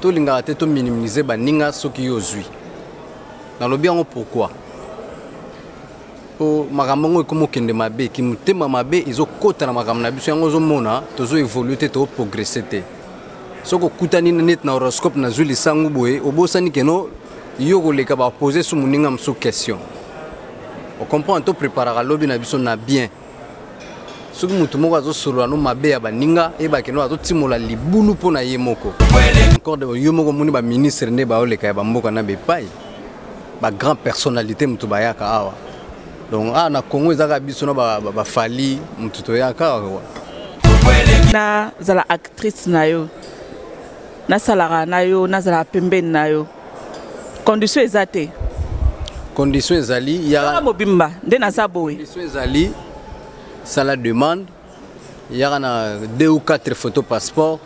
Tolingaka te tominimize baninga soki yo ozwi. Nalobi yango pourquoi? Po makambo yango ekomi okende mabe, kimotema mabe ezokota na makambo na biso, yango ozomona tozo évoluer te, tozo progresser te. Soki okutani neti na horoscope nazwi lisangu boye, obosani keno yo koleka ba poser su moninga mosusu question. Ocomprendre, topreparaka lobi na biso na bien. Soki moto moko azosolola no mabe ya baninga, eyebake no azotimola libulu mpo na ye moko. Encore yo moko omoni baministre nde baoleka ya bamboka na bepai, bagrand personnalité moto bayaka awa. Donc awa na Congo ezaka biso na bafali moto toyaka awa. Nazala actrice na yo, nasalaka na yo, nazala pembeni na yo. Condition eza te. Condition ezali ya mobimba nde naza boye. Condition ezali sala demande yaka na 2 ou 4 photo passeport,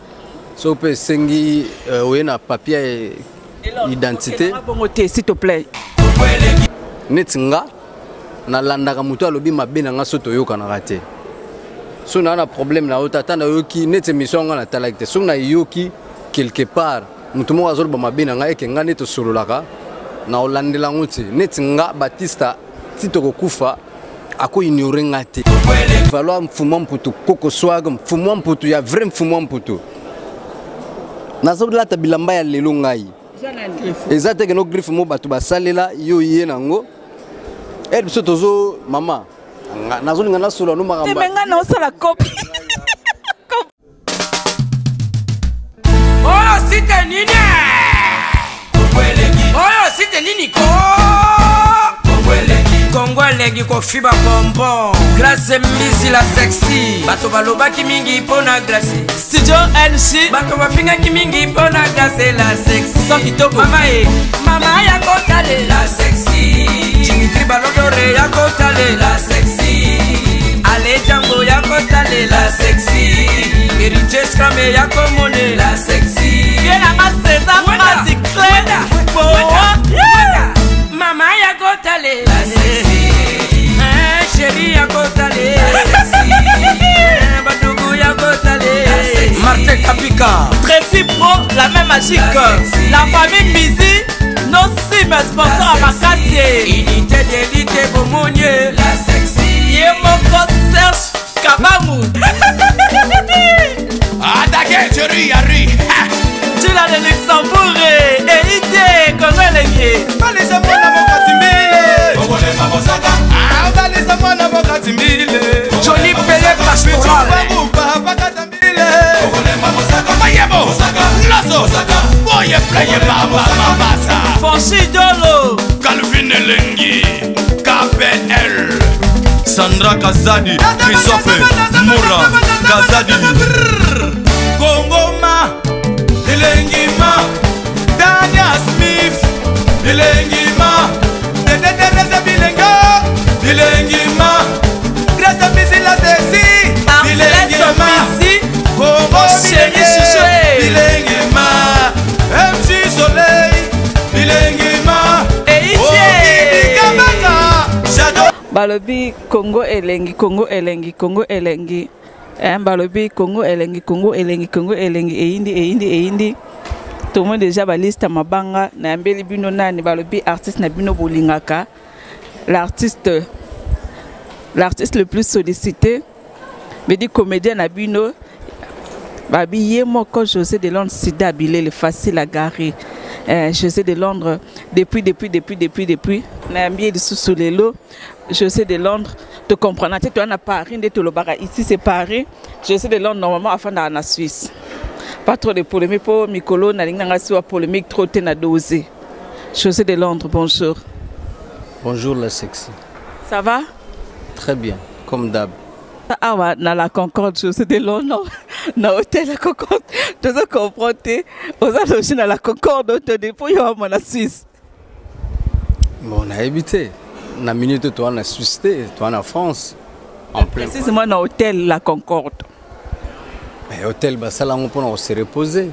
soki mpe esengi oye na papier identité. Bongo te, s'il te plaît. Neti nga nalandaka moto alobi mabe na nga so toyokanaka te. So na na problème na yo tata nayoki neti émission nga natalaki te, soki nayoki quelque part moto moko azoloba mabe na ngai eke nga nde tosololaka na olandela yango te. Neti nga Batista ti tokokufa ako ignore nga te. Valoir mfumwa mputu koko swag mfumwa mputu ya vrai mfumwa mputu. Nazolata bilamba ya lelo ngai. Eza te keno griffe mo bato basalela yo ye nango. Eh biso tozo mama nazolinga nasola no makambo. Te menga na osala copie. Oyo site nini? Oyo site nini ko? Kongo elengi kofiba bonbon. Grace Mbisi la sexy. Bato balobaki mingi mpo na Grace. Studio NC. Bato bafingaki mingi mpo na Grace la sexy. Sans kitoko. Mama e, mama ya kotale la sexy. Dimitri Balodore ya kotale la sexy. Ale Django ya kotale la sexy. Héritier Scrame ya komone la sexy. Ye na nga César Mati Clé. Boa. Mama ya kotale la sexy. Chéri ya kotale la sexy. Badugu ya kotale la sexy. Martin Kapika. Tracy Pro, la main magique. La famille Mizi, nos cimes sponsors à Makassi. Unité d'élite Bomonie la sexy. Ye moko Serge Kabangu. Attaquez, Thierry, Harry. Tu l'as de Luxembourg et Ide, Congo elengi. Balisa mwana mokati mbile. Ah, balisa mwana mokati mbile. Johnny Pelé Pastoral. Mayebo, Lazo, Boye Pleye Baba Mabasa. Franchi Dolo. Calvin Elengi, KPL. Sandra Kazadi, Christophe Moura, Kazadi. Kongoma, Elengima, Dania Smith, Elengima, Dede Teresa Bilenga, Elengima, Grâce Bizila Sexy, Bilengima, Congo Chéri Chouchou, Bilengima, MC Soleil, Bilengima, Eite. J'adore. Balobi Congo elengi, Congo elengi, Congo elengi. Balobi Congo elengi, Congo elengi, Congo elengi, eyindi, eyindi, eyindi. Tout le monde déjà ba liste mabanga na mbeli bino nani balobi artiste na bino bolingaka. L'artiste, l'artiste le plus sollicité, me dit comédien na bino. Babi ye moko José de Londres Sida Bilele facile à garer. José de Londres depuis depuis depuis depuis depuis na mbie lisusu lelo José de Londres te comprendre te toi na Paris nde tolobaka ici c'est Paris. José de Londres normalement afandaka na Suisse. Pas trop de polémique po mikolo na linga nga siwa polémique trop te na dosé. José de Londres, bonjour. Bonjour la sexy. Ça va? Très bien, comme d'hab. Ah ouais, na la Concorde, José de Londres, na hôtel la Concorde, je dois comprendre, aux alloges na la Concorde, au dépôt, il y a un Suisse. Bon, on a évité. Na minute, toi, na Suisse, toi, na France. En plein. Précisément, na hôtel la Concorde. Mais hôtel, bah, ça, là, on peut se reposer.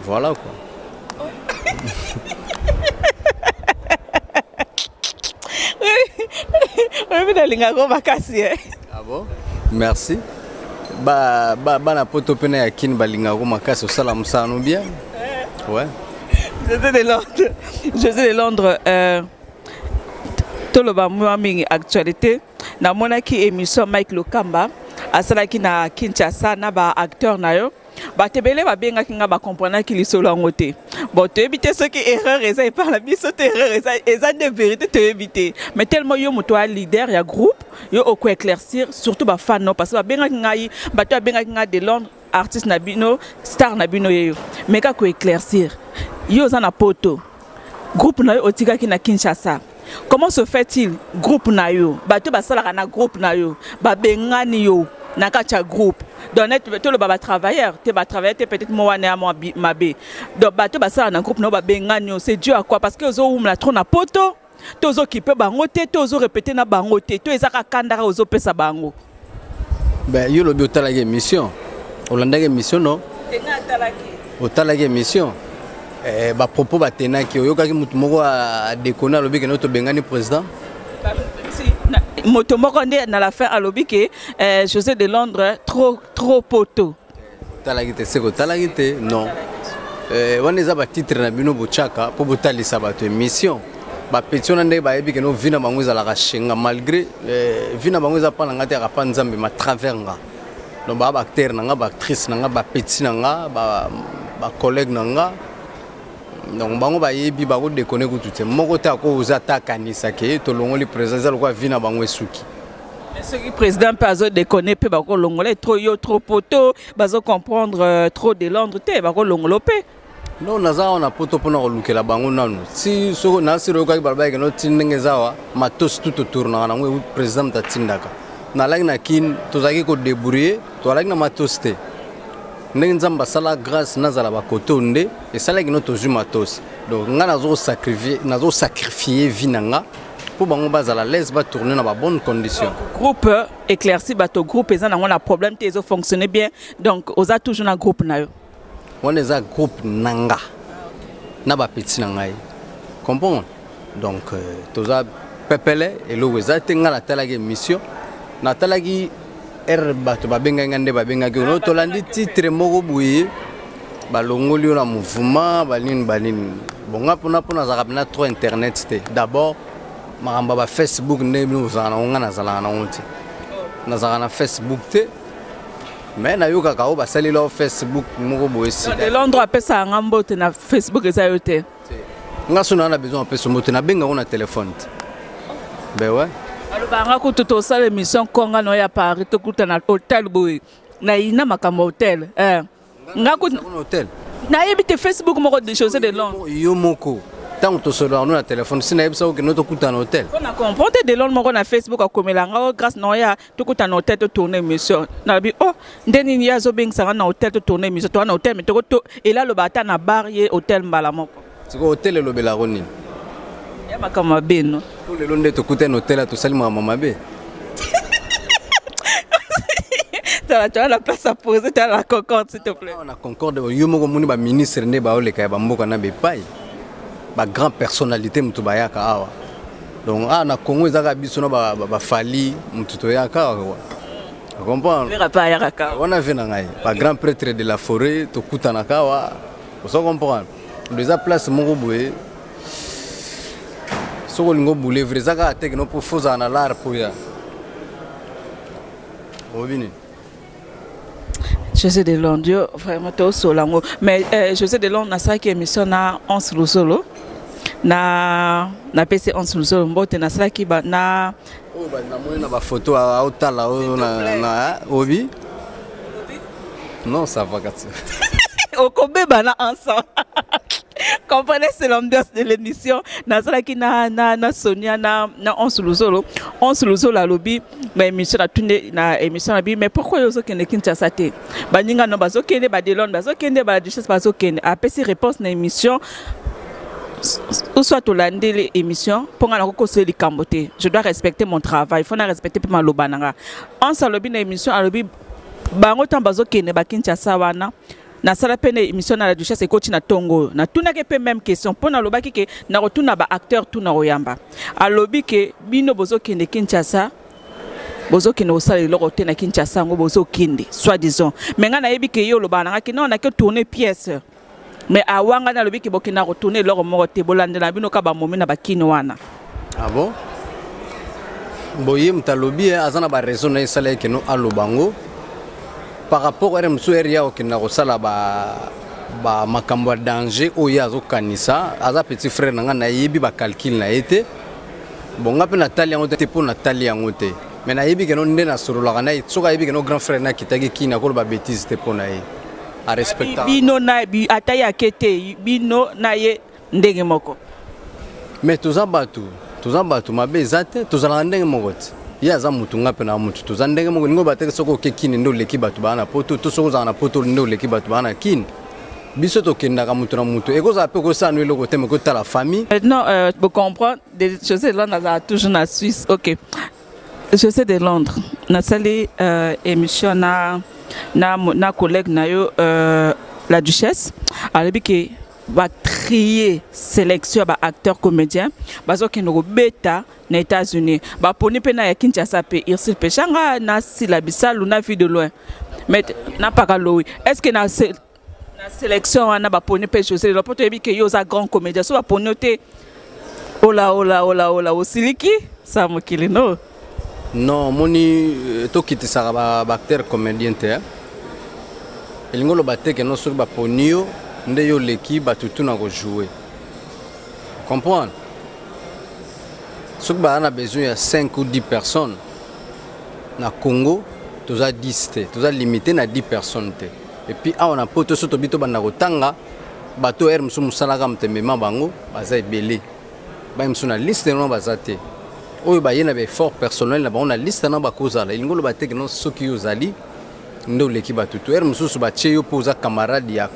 Voilà, quoi. Oui, mais dans l'ingaro, ma casse, hein. Ah bon? Merci. Bana ba, ba poto mpe na ya kini balingaka ko makasi osala mosala no bien. Ouais. José de Londres, José de Londres, toloba mwa mingi actualité. Namonaki émission Mike Lokamba asalaki na Kinshasa na ba acteur na yo. Bato ebele babengaki nga, bakomprenaki lisolo yango te. Bon, toyebi te soki erreur eza epai na biso te, erreur eza nde vérité, toyebi te. Mais tellement yo moto ya leader ya groupe, yo okoéclaircir surtout bafan no, parce que babengaki ngai, bato babengaki ngai de Londres, artiste na bino, star na bino yeyo. Mais kaka koéclaircir, yo oza na poto, groupe na yo otikaki na Kinshasa. Comment se fait-il groupe na yo, bato basalaka na groupe na yo, babengani yo na kati ya groupe? Donc net toloba batravailleur te, batravailleur te, peut-être mo wana ya mwa mabe. Donc bato basalaka na groupe na yo, babengani yo, c'est dû à quoi? Parce que ozowumela trop na poto, to ozokipe bango te, to ozorépéter na bango te, to eza kaka kandaka ozopesa bango? Ben, yo lobi otalaki émission, olandaki émission, non? Otalaki émission, bapropos batenaki, oyokaki motu moko adekone, alobi kende tobengani président? Moto moko nde na la fin alobi ke José de Londres trop trop poto. Otalaki te, seke otalaki te. Non, wana eza batitre na bino botyaka mpo botalisa bato émission. Bapeti wana ndenge bayebi kende vie na bango ezalaka shenga, malgré vie na bango eza mpa na nga te, yaka mpa Nzambe ma travers nga. Donc baa baacteur na nga, baactrice na nga, bapeti na nga, bacollègue na nga. Donc bango bayebi, bakodekone kutu te. Moko te akoza ata akanisa ke tolongoli président. Eza lokola vie na bango esuki. Soki président mpe azodekone mpe, bakolongola trop yo trop poto, bazocomprendre trop de Londres te, bakolongola mpe. Non, naza awa na poto mpona kolukela bango nanu. Si soko nasiri oyokaki balobaki keno ti ndenge eza awa, matos tu totournaka nango, président moto atindaka. Nalaki na Kine, tozalaki kodébrouiller, tozalaki na matos te. Ndenge Nzambe asala grâce nazala bakote oyo nde esalaki no tozwi matos. Donc ngai nazosacrifie vie na nga mpo bango bazala l'aise, batourne na babonne condition. Groupe, éclairci bato, groupe eza nango na problème te, ezofonctionne bien, donc oza toujours na groupe na yo? Wana eza groupe na nga na bapeti na ngai, comprendre. Donc toza pepele, eloko eza te. Ngai natalaki émission, natalaki r, bato babengaki ngai nde babengaki ono. Tolandi titre moko boye, balongoli yo na mouvement, banini banini. Bon, nga mpona nazalaka mpena trop internet te. D'abord makambo ya bafacebook nde bino bozalaka nango, ngai nazalaka nango te. Nazalaka na Facebook te, mais nayokaka oyo basalela o Facebook moko boye. Sida de Londres apesaka nga mbote na Facebook, eza yo te? Nga so naa na besoin apesa mbote, nabengango na telefone te. Ben ouais. Alobaka nga kutu tosala émission konga na oyo ya Paris, tokuta na hotel boye, nayina makambo ya hotel, eh. Nga kutu hotel. Nayebi te, Facebook moko de José de Londres. Yo moko, ntango tosololaka no na telefone, si nayebisa okende tokutana na hotel. Mpo na comprendre te, de Londres moko na Facebook akomela nga o grâce na oya tokutana na hotel, totourne émission. Nalobi o oh, nde nini ye azobengisanga na hotel, totourne émission, toa na hotel, mais toko ela aloba ata na bar, ye hotel mbala moko. Sikoyo hotel elobelako nini? Ya makambo mabe, no? Po lelo nde tokutani hotel, tosali makambo mabe. Tala, tu as la place à poser, tu as la Concorde, s'il te plaît. Na Concorde, yo moko omoni baministre nde baoleka ya bamboka na bepai, bagrand personnalité moto bayaka awa. Donc awa na Congo ezaka biso na bafali moto toyaka awa, comprendre. Wana ve na ngai bagrand prêtre de la forêt, tokutanaka awa, ozo comprendre. Donc eza place moko boye, soki olingi obule vrai, eza kaka teke no mpo fozala na lar mpo ya oyebi nini. José de Londres, yo vraiment tosola yango. Mais José de Londres, nasalaki émission na Ons Lusolo, na napesi Ons Lusolo mbote. Nasalaki na Oyo namoni na bafoto aotala oyo na obi. Non, ça va kati. Okobeba na ensemble. Comprenez, c'est l'ambiance de l'émission. Nazalaki na Sonia na Ons Luzolo. Ons Luzolo alobi na émission, na tunde na émission na bi, mais pourquoi yo ozokende Kinshasa te, baninga no bazokende, badelone bazokende, baduchesse bazokende? Apesi réponse na émission, ou soit tolandeli émission, mpo nga nakokosa likambo te. Je dois respecter mon travail, faut na respecter mpe maloba na nga. Ons alobi na émission, alobi bango ntango bazokende bakinshasa wana. Nasala mpe na émission na la duchesse, ekoti na ntongo oyo. Natunaki mpe même question, mpo nalobaki ke nakotuna baacteur tu na koyamba. Alobi ke bino bozokende Kinshasa. Bozokende kosala eloko te na Kinshasa yango bozokende soit disant. Mais ngai nayebi ke yo olobaka na ngai ke non, nake tourner pièce. Mais awa ngai nalobi ke bokenda kotourner eloko moko te, bolandela bino ka bamomi na bakini wana. Ah bon? Boye moto alobi ye aza na baraison na ye esala ye keno aloba yango par rapport ere mosusu ere ya kokenda kosala ba ba makambo ya danger oyo ye azokanisa. Aza petit frère na ngai, nayebi bacalcule na ye te. Bon, nga mpe natali yango te mpo natali yango te, mais nayebi keno nde nasololaka na ye. Soki ayebi keno grand frère na akitaki kini, akoloba bétise te mpo na ye, arespectaka bino na ata ye ake te, bino na ye ndenge moko. Mais toza bato, toza bato mabe eza te, tozalaka ndenge moko te. Ye aza mutu, nga mpe na mutu, toza ndenge moko. Ningo bateke soki oke kini nde oleki bato baa na poto, to soki ozala na poto nde oleki bato baa na kini. Biso tokendaka mutu na mutu, ekozala mpe okosala no eloko te, mais kotala famille. Maintenant, vous comprenez, José de Londres azala toujours na Suisse. Ok, José de Londres, nasali émission na collègue na yo, la duchesse, alobi ke batrier sélection ya baacteur comédien bazokende kobeta na États-Unis, baponi mpe na ya Kinshasa mpe Ursule Peshanga na Sila Bisalu na Vie de Loin, mais na Paka Lowi. Est ce que na sélection wana baponi mpe José Lelo? Mpo toyebi ke yo oza grand comédien, so baponi yo te, ola ola ola ola, osiliki sa mokili no. Non, omoni, tokitisaka baacteur comédien te. Elingi oloba te keno soki baponi yo nde yo oleki bato tu na kojouer. Comprendre, soki baza na besoin ya 5 ou 10 personnes na Congo, toza 10 te, toza limité na 10 personnes te. Et puis awa na poto, so tobi tobanda kotanga bato ere mosusu mosalaka moto emema bango, baza ebele. Baye mosusu na liste wana baza te, oyo baye na baeffort personnel na bango na liste wana bakozala. Elingi oloba te keno soki yo ozali nde oleki bato to ere mosusu batie yo mpo oza camarade ya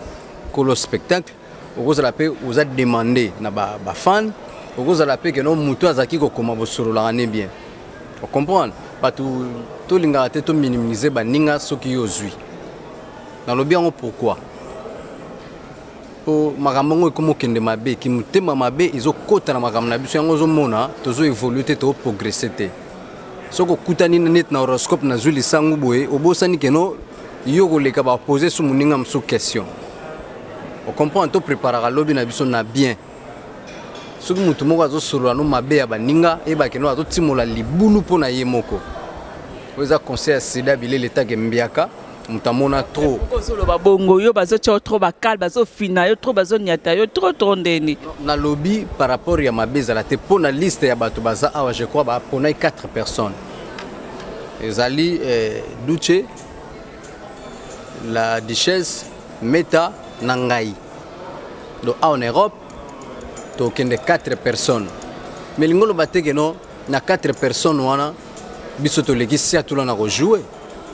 kolo spectacle. Okozala mpe oza demande na bafan, okozala mpe keno moto azalaki kokoma bosololaka ne bien. Ocomprendre, bato tolingaka te tominimize baninga. Soki yo ozwi, nalobi yango pourquoi? Po makambo yango ekoma okende mabe, kimotema mabe ezokɔta na makambo na biso, yango ozomona tozoévolue te, toprogresse te. Soki okutani neti na horoscope, nazwi lisangu boye, obosani keno yo koleka bapose su moninga mosusu question. Ocomprendre, topreparaka lobi na biso na bien. Soki motu moko azosolola no mabe ya baninga, eyebake no azotimola libulu mpo na ye moko. Oyo eza conseil ya sida bilele etake mbiaka moto amona trop. Ozoloba bongo, yo bazotia yo trop bakale, bazofina yo trop, bazoniata yo trop trop ndeni. Nalobi par rapport ya mabe ezala te mpo na liste ya bato baza awa, je crois baponai 4 personnes. Ezali Duce, la duchesse, Meta na ngai. Donc awa na Europe tokende 4 personnes, mais lingo oloba te keno na 4 personnes wana biso toleki siatula na kojouer.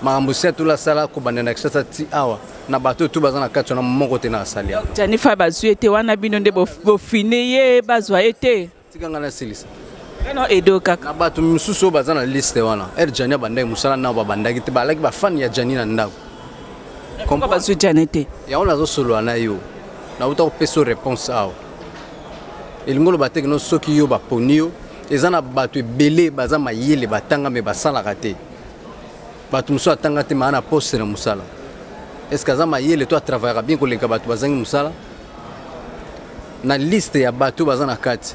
Makambo siatula asala kobanda na Kinshasa ti awa, na bato tu baza na kati wana, moko te na asali yango. Janifa bazwi ye te wana, bino nde bofine ye, bazwa ye te. Tika ngai nasilisa. No edo kaka. Na bato misusu oyo baza na liste wana, ere Jani abandaki mosala nao, babandaki te, balaki bafani ya Jani na ndako. Pourquoi bazwi Jani te? Yango nazosolola na yo, nauta kopesa yo réponse awa. Elingi oloba te keno soki yo baponi yo, eza na bato ebele baza mayele, batanga, me basalaka te. Bato mosusu atanga te, maa na poste na mosala. Est ce que aza mayele to atravaillaka bien koleka bato bazangi mosala? Na liste ya bato baza na kati,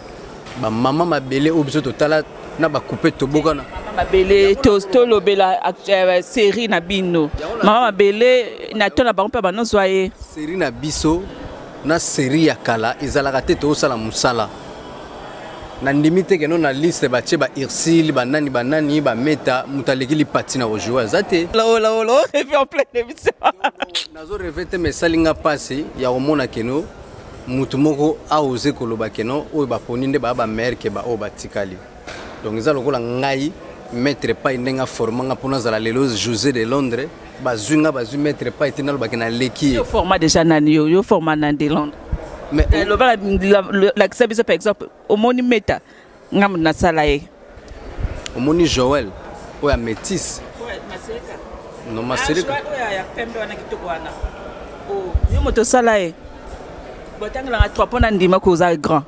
bamama mabele oyo biso totala na bakupe tobokana. Mabele, tolobela série na bino, mama mabele na to na bango mpe banozwa ye. Série na biso na série ya kala ezalaka te. Tozosala mosala, nandimi te keno na liste batie ba Ursile, banani banani, bameta. Moto aleki lipati na kojouer aza te. Ola ola, orêve en pleine émission. Nazo rêve te, mais esali nga mpasi ya komona keno motu moko aose koloba keno oyo baponi nde baya bameilleur ke baoyo batikali. Donc eza lokola ngai, maître Pai, ndenge aforma nga mpo nazala lelo José de Londres, bazwi nga, bazwi maître Pai te, nalobaki naleki ye. Yo forma déjà nani? Yo forma nani de Londres? Mais loba, lakisa biso par exemple. Omoni Meta, nga moto nasala ye. Omoni Joel oyo ya métis, no Masereka. Yo moto osala ye, botangelanga 3 mpo na ndima koza grand.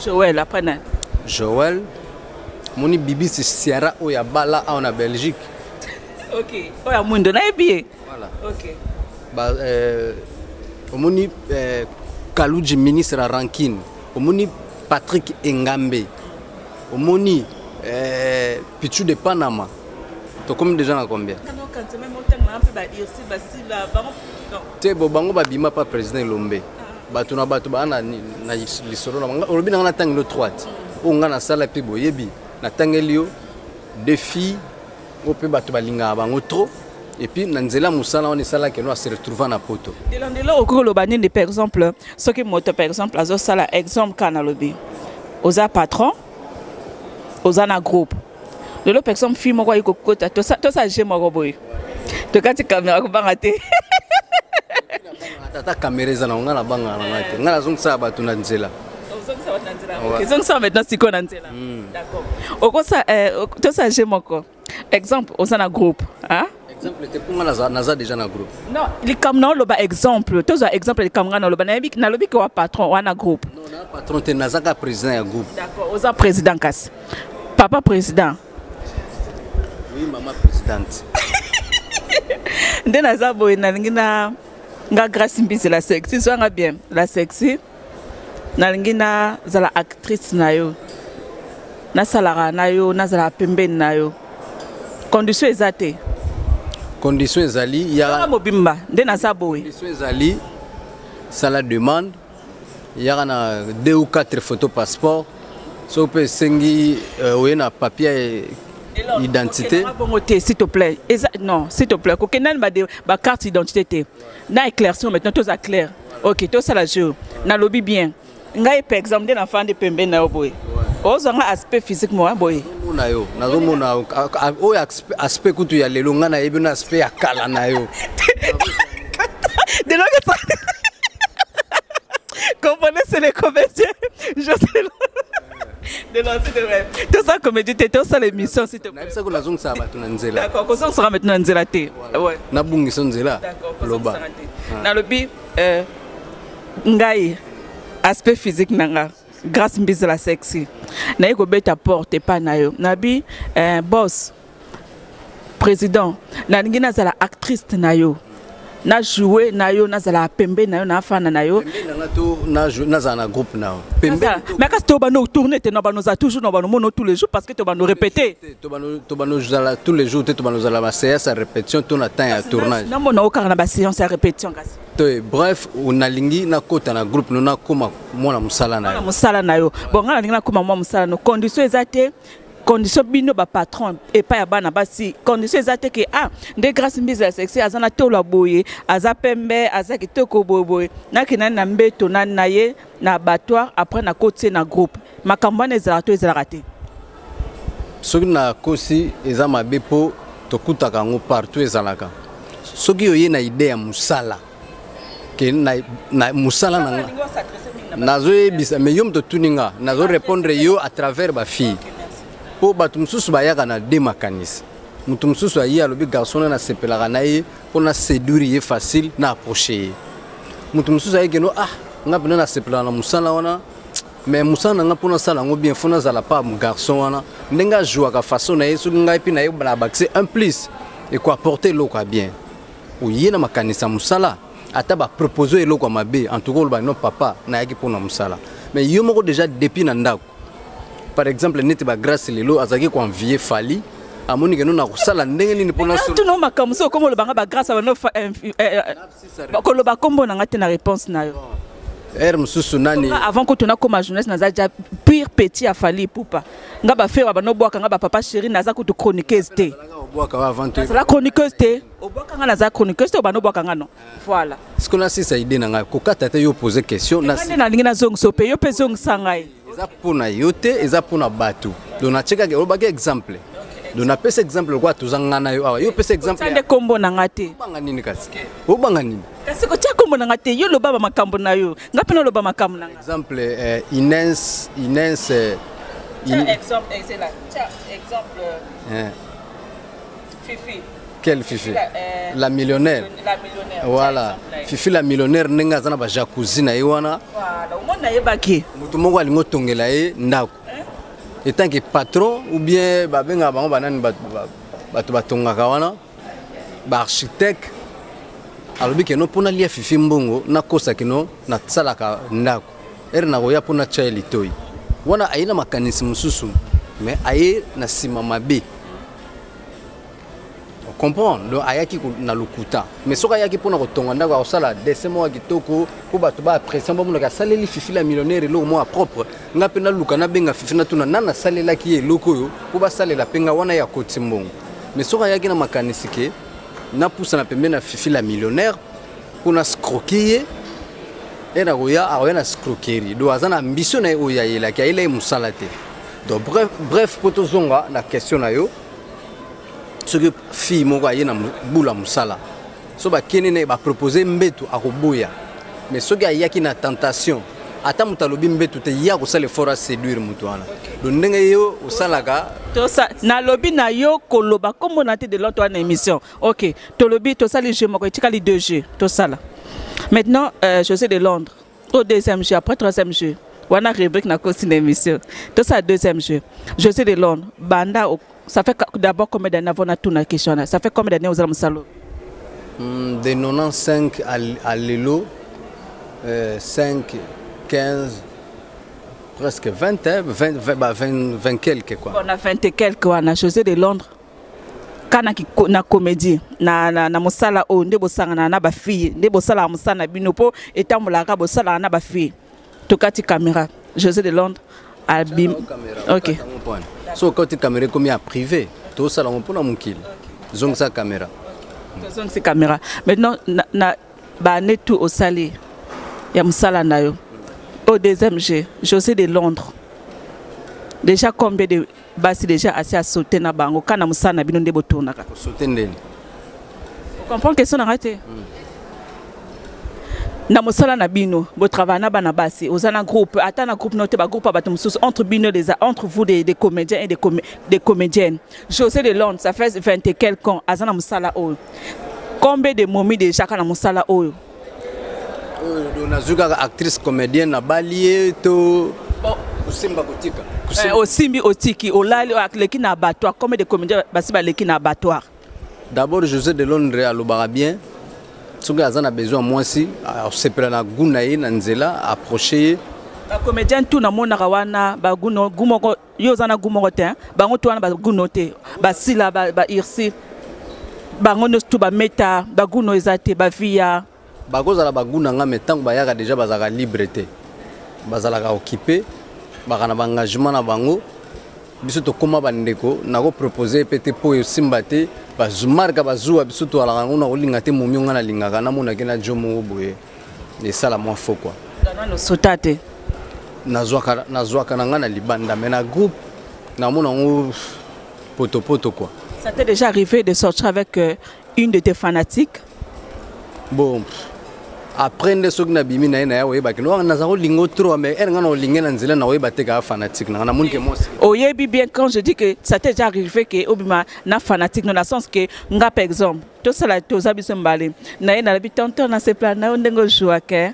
Joel, après nani? Joel. Omoni Bibisi Siara oyo abala awa na Belgique. Ok, oyo ya mwindo nayebi ye. Voilà. Ok. Ba, omoni Kaluji ministre ya rankine, omoni Patrick Engambe, omoni Pichu de Panama. Tokomi déjà na combien? Te bo bango babima pa président Elombe. Bato na bato baa na lisolo na bango. Olobi na nga natangeli yo 3 te. Oyo nga nasala mpe boyebi, natangeli yo deux filles oyo mpe bato balingaka bango trop. Et puis na nzela mosala wana esalaki no ase retrouva na poto. Ndelo ndelo okoki koloba nini par exemple soki moto par exemple azosala exemple kaka nalobi oza patron oza na groupe lelo par exemple fille moko ayi kokota tosala jeu moko boye tokati caméra kobanga te. Tata caméra eza na nga na banga na nga te. Nga nazongisaka bato na nzela. Ozongisa maintenant sikoyo na nzela. D'accord. Okosa tosala jeu moko. Exemple oza na groupe, hein? Exemple te mpo nga naza déjà na groupe. Non, likambo na oloba exemple, tozwa exemple likambo nga na oloba nayebi nalobi ke wa patron wana groupe. Non, na patron te, naza ka président ya groupe. D'accord, oza président kasi. Papa président. Oui, maman présidente. Nde naza boye nalingi na nga Grâce Mbizi la sexy, zwanga bien la sexy. Nalingi nazala actrice na yo. Nasalaka na yo, nazala pembeni na yo. Condition eza te. Condition ezali ya mobimba nde naza boye. Condition ezali sala demande yaka na 2 ou 4 photos passeport. Soki mpe esengi oye na papier identité. Bongo te, s'il te plaît. Eza, non, s'il te plaît. Kokenda ba ba carte identité te. Na éclaircir maintenant toza clair. OK, tosala jeu. Na lobi bien. Ngai par exemple nde nafandi pembeni na yo boye. Ozwanga aspect physique moi boye. Nazomona yo, nazomona oyo aspect kutu ya lelo nga nayebi na aspect ya kala na yo. De l'autre côté. Comprenez, c'est les comédiens. Je sais. De l'autre côté, ouais. Tout ça comédie, tout ça l'émission s'il te plaît. Nayebisa ko nazongisa bato na nzela. D'accord, kozongisa maintenant na nzela te. Ouais. Nabungisa nzela. D'accord, loba. Nalobi ngai aspect physique nanga Grâce Mbizi la sexy. Naye kobeta porte pa na yo. Nabi boss président, nalingi nazala actrice na yo. Na jouer na yo, nazala pembe na yo, na fana na yo. Pembe na nga to na jouer, nazala na groupe na yo. Pembe to Mais kasi to bano tourner te, na bano za toujours na bano mono tous les jours parce que to bano répéter. To bano, to bano zala tous les jours te, to bano zala ba séance à répétition to na temps ya tournage. Na mona okara na ba séance à répétition kasi. To bref, onalingi na kota na groupe no na koma mwana musala na yo. Mwana musala na yo. Bon nga nalingi na koma mwana musala no. Condition eza te. Condition bino ba patron et pas ya bana basi. Condition eza te ke ah nde Grâce Mbizi ya sexy aza na tolo boye, aza pembe, aza kitoko boye boye. Na ke na mbeto na na ye na abattoir après na kotie na groupe. Makambo wana ezalaka to ezalaka te. Soki na kosi eza mabe po tokutaka yango partout ezalaka. Soki oye na idée ya musala ke na musala na nga nazoyebisa mais yo moto otuni nga nazo répondre yo à travers ba fille. Po bato mosusu bayaka na deux makanisi. Moto mosusu aye alobi garçon na nasepelaka na ye po na séduire ye facile na approcher ye. Moto mosusu aye keno ah nga mpena nasepelaka na mosala wana mais mosala na nga mpo nasala yango bien fo nazala pa garçon wana ndenge ajouaka façon na ye soki ngai mpe naye na bakise un plus ekoapporter eloko ya bien. Oye na makanisa mosala ata ba proposer eloko ya mabe en tout cas oloba non papa nayaki mpona mosala mais yo moko déjà depuis na ndako par exemple neti ba Grâce lelo azalaki ko envier Fally amoni ke no na kosala ndenge nini mpona so tuna makambo so okoma olobanga ba Grâce ba no koloba kombo na nga te na réponse na yo. Heure mosusu nani avant ko tuna koma jeunesse naza déjà pire petit ya Fally Ipupa nga ba frère ba no bwaka nga ba papa chéri naza kutu chroniqueuse te. Obwaka wa avant te. Nazala chroniqueuse te. Obwaka nga naza chroniqueuse te, ba no bwaka nga non. Voilà. Ce qu'on a si ça idée na nga kokata te yo poser question na si. Nga nalingi nazongisa pe yo pe zongisa ngai. Eza pona yo te, eza pona bato. Donc na cheka ke olobaki exemple. Donc na pesa exemple quoi toza nga na yo awa. Yo pesa exemple. Kotia nde kombo na nga te. Obanga nini kasi? Obanga nini? Kasi kotia kombo na nga te, yo loba ba makambo na yo. Nga pe loba makambo na nga. Exemple Inès, Inès, Tiens, exemple, c'est là. Tiens, exemple, Hein. Fifi. Quelle Fifi? La La millionnaire. La millionnaire. Voilà. Tiens, exemple, Fifi la millionnaire ndenge aza na ba jacuzzi na ye wana. Voilà, au moins na yebaki. Mutu moko alingo tongela ye ndako. Hein? Etant que patron ou bien babengaka bango banani, bato batongaka wana, baarchitecte, alobi que non, mpo nalia Fifi mbongo, nakosa que non, nasalaka ndako, ere nakoya mpo natya ye litoi wana. Aye na makanisi mosusu, mais aye na nsima mabe, comprendre. Donc ayaki na lokuta, mais soki ayaki mpona kotonga ndako, akosala dessin moko ya kitoko mpo bato baapprécie, bamonaka asaleli Fifi la millionnaire eloko moko ya propre. Nga mpe naluka nabenga Fifi, natuna nani asalelaki ye eloko oyo mpo basalela mpe nga wana ya koti mbongo. Mais soki ayaki na makanisi ke napusana pembeni na Fifi la millionnaire mpo na escroquer ye, e nakoya, akoya na escroquerie. Donc aza na ambition na ye oyo ayelaki, ayela ye mosala te. Donc bref, bref, mpo tozonga na question na yo, soki fille moko aye na bula mosala, so bakende na ye, bapropose mbeto, akoboya. Mais soki ayaki na tentation, ata moto alobi mbeto te, ye akosala effort aséduire moto wana. Donc ndenge yo osalaka. Tosa nalobi na yo, koloba nkombo na te de l'autre wana émission. Ok, tolobi, tosali jeu moko, etikali deux jeux tosala maintenant. José de Londres, au deuxième jeu, après troisième jeu wana, rubrique nakosi na émission, tosala deuxième jeu. José de Londres, banda ça fait d'abord combien d'années, avant natuna question wana, ça fait combien d'années ozala mosala? De 95 à lelo, 5, 15, presque 20, hein, 20, 20, bah, 20, 20 quelques quoi. Bon, na 20 et quelques wana, José de Londres, kana na comédie na mosala oyo nde bosangana na bafille, nde bosalaka mosala na bino mpo etambolaka, bosalaka na bafille, tokati caméra, José de Londres abim. Ok. So okoti caméra, ekomi ya privé, tosala yango mpona mokili. Zongisa caméra. Tozongisi caméra. Maintenant na baane tu osali ya mosala na yo, au deuxième jeu, José de Londres, déjà combien de basi déjà asi asaute na bango ka na mosala na bino nde botournaka? Kosaute ndeni? Comprendre question na ngai te. Na mosala na bino, botravaille na bana basi, oza na groupe, ata na groupe no te, bagroupe ya bato mosusu, entre bino, entre vous des comédiens et des comédiennes, José de Londres, ça fait 20 et quelques ans aza na mosala oyo, combien de momi déjà ka na mosala oyo? Oyo nazwi kaka actrice comédienne, nabali ye to kosimba kotika? Osimbi, otiki, olali, aleki na abattoir. Combien de comédiens basi baleki na abattoir? D'abord, José de Londres alobaka bien, soki aza na besoin ya mwasi, asepela na gu na ye na nzela, approche ye. Bacomédien tu namonaka wana baguno gu moko, yo oza na gu moko te, bango tu wana baguno te, basila bairsi, bango nyonso tu bameta baguno eza te, bavia. Bakozala bagu na nga, mais ntango bayaka déjà bazalaka libre te, bazalaka occupé, baka na baengagement na bango. Biso tokóma bandeko, nakopropose mpe te mpo esimba te, marka bazuwa biso toalaka yango na kolinga te. Momi nga nalingaka namonaki na jo moko boye, esala mwa faux quoi. Nano sota te? Nazwaka na ngai na libanda, mais na groupe namona yango potopoto quoi. Ça t'est déjà arrivé de sortir avec une de tes fanatiques? Bon, après nde soki nabimi na ye, na ya oyebaki no naza kolinga trop, mais ere nga na olinge na nzela na oyeba te kaka fanatique nanga, namoni ke mwasi. Oyebi bien, quand je dis que ça t'est déjà arrivé ke obima na fanatique, no na sens que nga par exemple tosala, toza biso mbale na ye, nalobi: "Tonton, nasepela na yo ndenge ojouaka,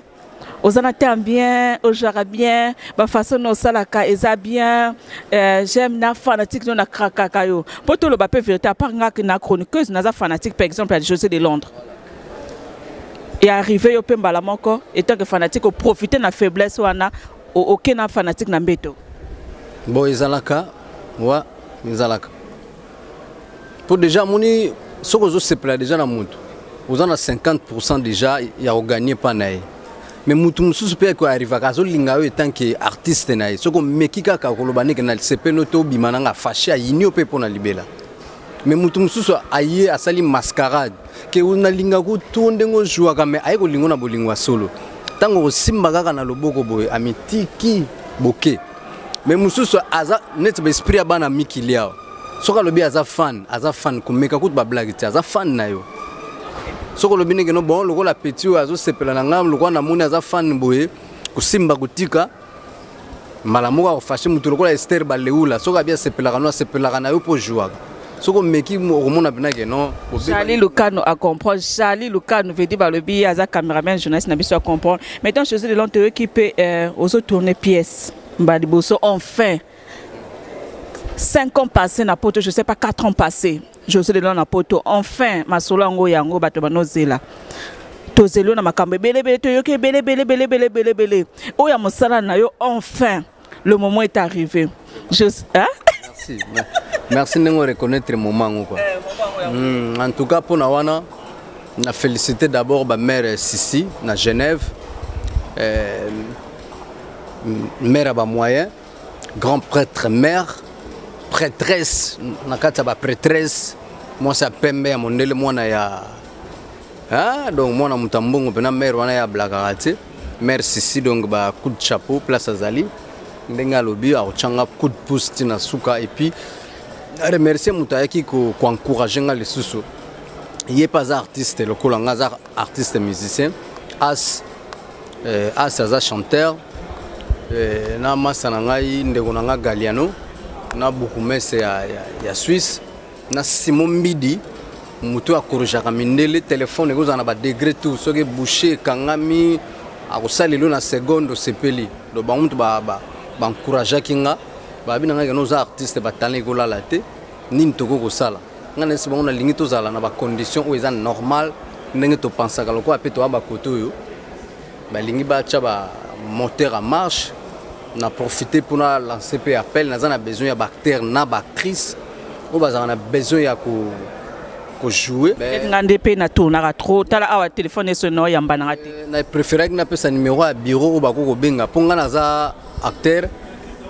oza na terme bien, ojouaka bien, bafaçon na osalaka eza bien, j'aime na fanatique no nakrakaka yo." Mpo toloba mpe vérité, à part nga na chroniqueuse naza fanatique par exemple ya José de Londres, et arrivé yo mpe mbala moko etant que fanatique oprofite na faiblesse wana, oke na fanatique na mbeto? Bon, ezalaka wa, ezalaka mpo déjà amoni soki ozosepela déjà na motu, oza na 50 déjà ya koganye mpa na ye. Mais motu mosusu mpe arrivaka, azolinga yo etant que artiste na ye, soki omeki kaka koloba ndenge na sepeno te, obima nanga fâché, ayini yo mpe mpo na libela. Mais motu mosusu aye, asali mascarade ke nalingaka to ndenge ozwaka, mais aye kolingo na bolingo ya solo. Ntango kosimba kaka na loboko boye, amitiki boke. Mais mosusu aza neti baesprit ya bana mikili awa, soki alobi aza fan, aza fan, komeka kutu bablague te, aza fan na yo. Soki olobi ndenge no, bon, lokola petit oyo azosepela na ngai, lokola namoni aza fan boye, kosimba kotika, mbala moko akofâcher motu. Lokola Ester Baleula, soki abi asepelaka no, asepelaka na yo mpo ojouaka, soki omeki, okomona mpena ke non. Charlie Lukano a comprendre. Charlie Lukano veut dire balobi ye aza cameraman, journaliste na biso, a comprendre. Maintenant, José de Londres, toyoki mpe ozotourne pièce mbala liboso, enfin. 5 ans passé na poto, je sais pas, 4 ans passé, José de Londres na poto. Enfin masolo yango, yango bato banozela, tozeli yo na makambo ebele ebele, toyoki ebele ebele ebele ebele ebele ebele oyo ya mosala na yo. Enfin le moment est arrivé. Je, hein? Merci, merci ndenge oreconnaître moment yango quoi. En tout cas, mpona wana na félicité d'abord bamare Sisi na Genève, mare ya bamoyen, grand prêtre, mère prêtresse na kati ya baprêtresse, mwasi ya pembe ya mondele, mwana ya, ah, donc mwana moto ya mbongo mpena. Mare wana ya ablakaka te, mare Sisi. Donc ba coup de chapeau place azali, ndenge alobi akotyanga coup de pouce ntina suka. Et puis remercier moto ayaki koencourage nga lisusu, ye mpe aza artiste lokola nga, aza artiste musicien, As. As aza chanteur, na masa na ngai, ndeko na nga Galiano na bukumese ya Suisse, na Simon Mbidi, moto akorojaka mindele. Telefone ekozala na badegré tout, soki bouche ekangami, akosalela na seconde, osepeli. Donc bango moto baencourageaki nga, babi na ngai keno oza artiste, batalent ekolala te, nini tokoki kosala? Ngai nayesi bango nalingi tozala na bacondition oyo eza normal, ndenge topansaka lokola mpe toya bakote oyo balingi batya bamoteur en marche. Na profite mpona lancer mpe appel: naza na besoin ya baacteur na baactrice oyo bazalaka na besoin ya kojouer. Nga nde mpe natournaka trop, tala awa telefone eso na oyambanaka te. Na préféraki napesa numéro ya bureau oyo bakoki kobenga, mpo nga naza acteur,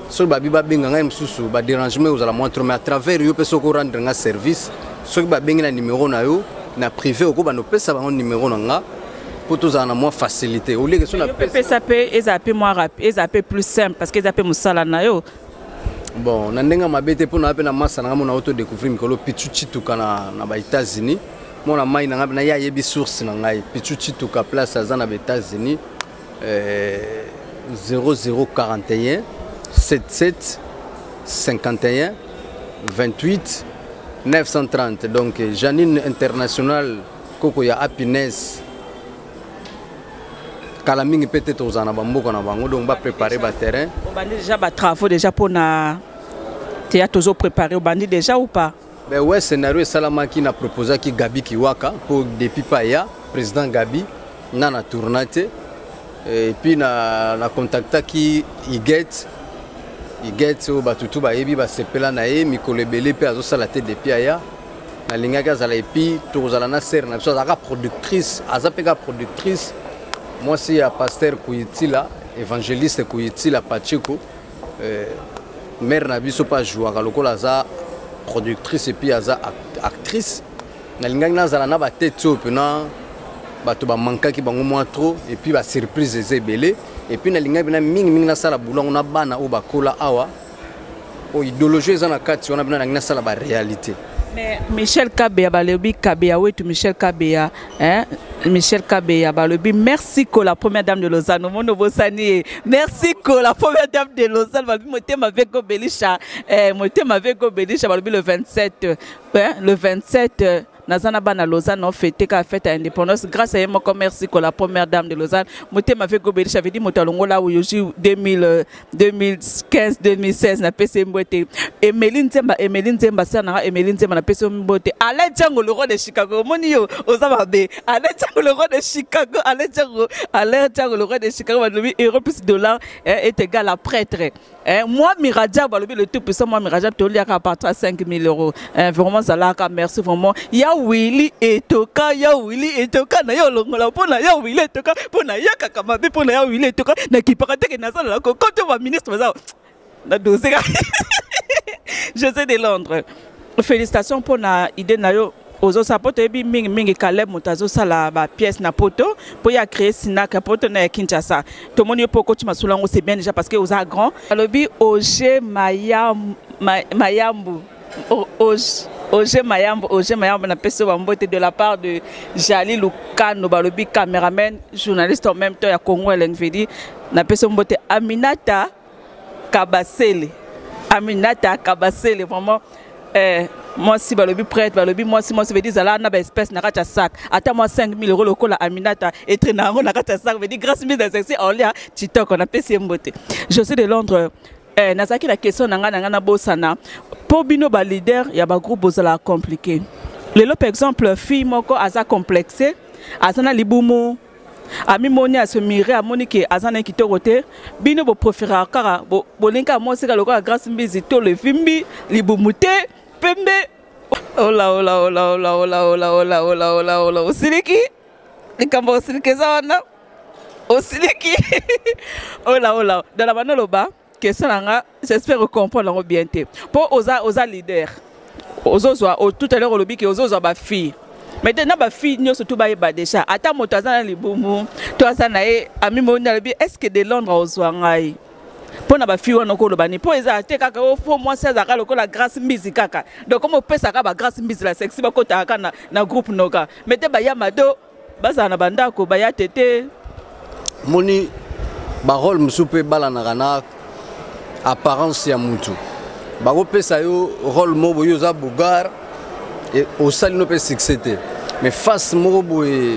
soki babi babenga ngai mosusu, badérangement ekozala moins trop. Mais à travers yo mpe, soki orendre nga service, soki babengi na numéro na yo na privé, okobanda opesa bango numéro na nga mpo tozala na mwa facilité olieke so. Napesa mpe ezala mpe mwa rapide, ezala mpe plus simple, parce que eza mpe mosala na yo. Bon, na ndenge mabe te, mpo na mpe na masa na nga mona oto découvrir mikolo Pichu Chituka na ba-États-Unis, mona mai na ngai mpe na ye ayebi source na ngai. Pichu Chituka, place aza na ba-États-Unis, 0041 77 51 28 930. Donc Janine International, koko ya Happiness, kala mingi mpe te tozala na bamboka na bango, donc bapréparé baterrain. Obandi déjà batravaux déjà mpona théâtre, ozopréparé, obandi déjà ou pas? Ben ouais, scénario esalamaki, na proposaki Gabi Kiwaka mpo depuis pa ya président Gabi nga na tourna te. Et puis na contactaki Iget, Iget oyo bato tu bayebi, basepela na ye mikolo ebele mpe azosala te depuis aya, nalingaki azala. Et puis tokozala na sere na biso, azalaka productrice, aza mpe kaka productrice, mwasi ya pasteur Kuyitila, évangéliste Kuyitila Pachiko, mare na biso mpe ajouaka lokola aza productrice et puis aza actrice. Nalingaki nazala na batete oyo mpena bato bamankaki bango mwa trop. Et puis basurprise eza ebele. Et puis nalingaki mpena mingimingi nasala bulango na bana oyo bakola awa, oyo idéologie eza na kati wana, mpena nalingi nasala baréalité. Mais Michel Kabeya, balobi Kabeya wetu, Michel Kabeya, hein? Michel Kabeya, balobi merci ko la première dame de Lausanne, omoni obosani ye. Merci ko la première dame de Lausanne, balobi motema veko belisha, motema veko belisha, balobi le 27, hein? Le 27, naza na bana Lausanne ofete kaka fête ya indépendance grâce à ye moko. Merci ko la première dame de Lausanne, motema veko belisha, veut dire moto alongola oyo ju 2000, 2015, 2016. Napesi ye mbote. Emeli Nzemba, Emeli Nzemba, sœur nanga Emeli Nzemba, napesi yo mbote. Alain Django, le roi de Chicago, omoni yo oza mabe. Alain Django, le roi de Chicago, Alain Django, Alain Django, le roi de Chicago, balobi euro plus dollar est égal à prêtre. Moi Miradjab, balobi le tout puissant, moi Miradjab, toliaka à partir à 5000 euros, vraiment zalaka. Merci vraiment ya Willy Etoka, ya Willy Etoka na yo longola mpona ya Willy Etoka, mpona ya kaka mabe, mpona ya Willy Etoka nakipaka teke nasalala kokoto baministre baza na dossier. José de Londres, félicitations mpona idée na yo ozosala, mpo toyebi mingimingi Caleb moto azosala bapièce na poto mpo ye acréer Sinak ya poto na ya Kinshasa. Tomoni yo mpo okoti masolo yango, c'est bien déjà parce que oza grand. Alobi Oge Mayambu, Oge Mayambu, Oge Mayambu, napesi yo bambote de la part de Jali Lukano, balobi caméraman, journaliste en même temps ya Congo Elengvedi, napesi yo mbote. Aminata Kabasele, Aminata Kabasele, vraiment, mwasi, balobi prêtre, balobi mwasi, mwasi veut dire zala na baespèce na kati ya sac, ata mwa 5000 euros lokola Aminata etre na yango na kati ya sac, veut dire grâce mise na sexy olia chitoko, napesi ye mbote. José de Londres. Nazalaki na question na ngai na ngai nabosana mpo bino baleader ya bagroupe bozalaka compliqué. Lelo, par exemple, fille moko aza complexe, aza na libumu, amimoni, asemire, amoni ke aza na ye kitoko te. Bino bopréféraka kaka bolingi kaka mwasi kaka lokola Grâce Mbizi to levimbi libumu te, pembe. Ola ola ola ola ola ola ola ola ola ola, osiliki likambo, osiliki eza wana, osiliki. Ola ola, dans la bano loba question na nga, j'espère comprendre yango bien te, mpo oza leader, ozozwa tout à l'heure olobi ke ozozwa bafille, mais te na bafille nyonso tu bayeba déjà, ata moto aza na libumu to aza na ye, amimoni, alobi: est ce que de Londres ozwa ngai? Mpo na bafille wana okoloba nini? Mpo eza te kaka o fo mwasi azalaka lokola Grâce Mbizi kaka. Donc comme opesaka bagrâce Mbizi la sexy, bakotaka kaka na groupe noka, mais te baya mado bazala na bandako baya te te. Moni barole mosusu mpe ebalanaka na apparence ya mutu. Bakopesa yo rôle moko boye, oza bogar, osali no mpe succès te, mais face moko boye